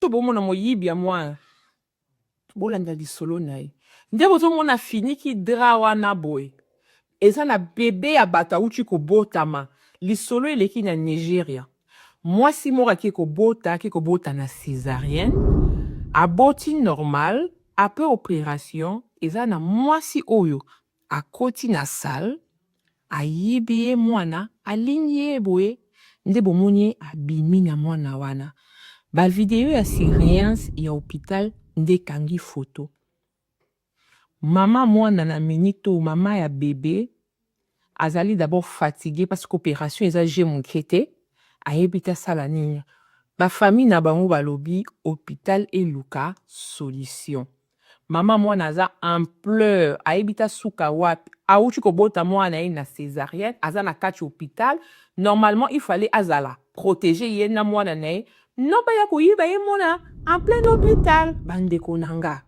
Mwasi bomona moyibi ya mwana, bolanda lisolo na ye. Nde bozomona afiniki drap wana boye, eza na bebe ya bato awuti kobotama. Lisolo eleki na Nigeria. Mwasi moko ake kobota, ake kobota na césarienne, aboti normal. Après opération, eza na mwasi oyo akoti na salle, ayibi ye mwana, alingi ye boye. Nde bomoni ye abimi na mwana wana. Bavideo ya surveillance ya hôpital nde ekangi photo. Mama mwana na minute oyo, mama ya bebe azali d'abord fatigué parce que opération eza je moke te, ayebi te asala nini. Bafamille na bango balobi hôpital eluka solution. Mama mwana aza en pleurs, ayebi te asuka wapi. Awuti kobota mwana na ye na césarienne, aza na kati hôpital. Normalement il fallait azala protéger, ye na mwana na ye. No baya koyiba ye mwana en plein hôpital. Bandeko na nga,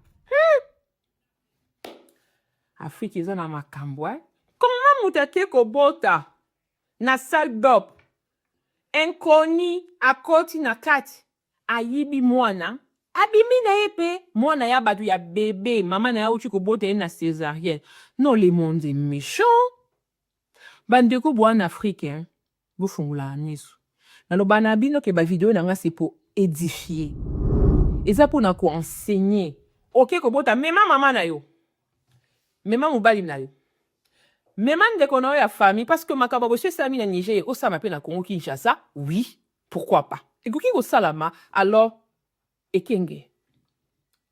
Afrique eza na makambo. Comment moto ake kobota na salle d'op, inconnu akoti na kati, ayibi mwana, abimi na ye mpe mwana ya bato ya bebe, mama na ye auti kobota ye na césarienne? Non, le monde est méchant. Bandeko boa na Afrique, hein? Bofungolaka miso. Naloba na bino ke bavideo na nga, c'est pour édifier, eza mpona koenseigner. Oke kobota, mema mama na yo, mema mobali na yo, mema ndeko na yo ya famille, parce que makambo boso esalami na Niger ekosalama mpe na Congo Kinshasa. Oui, pourquoi pas, ekoki kosalama. Alors ekenge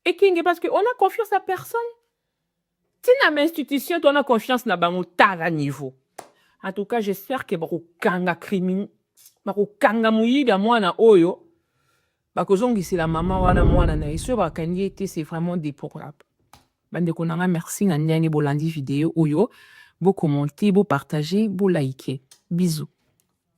ekenge, parce que on a confiance à personne. Ntina ma institution, to na confiance na bango, tala niveau. En tout cas, j'espère ke bakokanga criminel, bakokanga moyibi ya mwana oyo, bakozongisela mama wana mwana na ye. Soki bakangi ye te, c'est vraiment déplorable. Bandeko na nga, merci na ndenge bolandi video oyo. Bocommenter, bopartager, bolike. Bisous.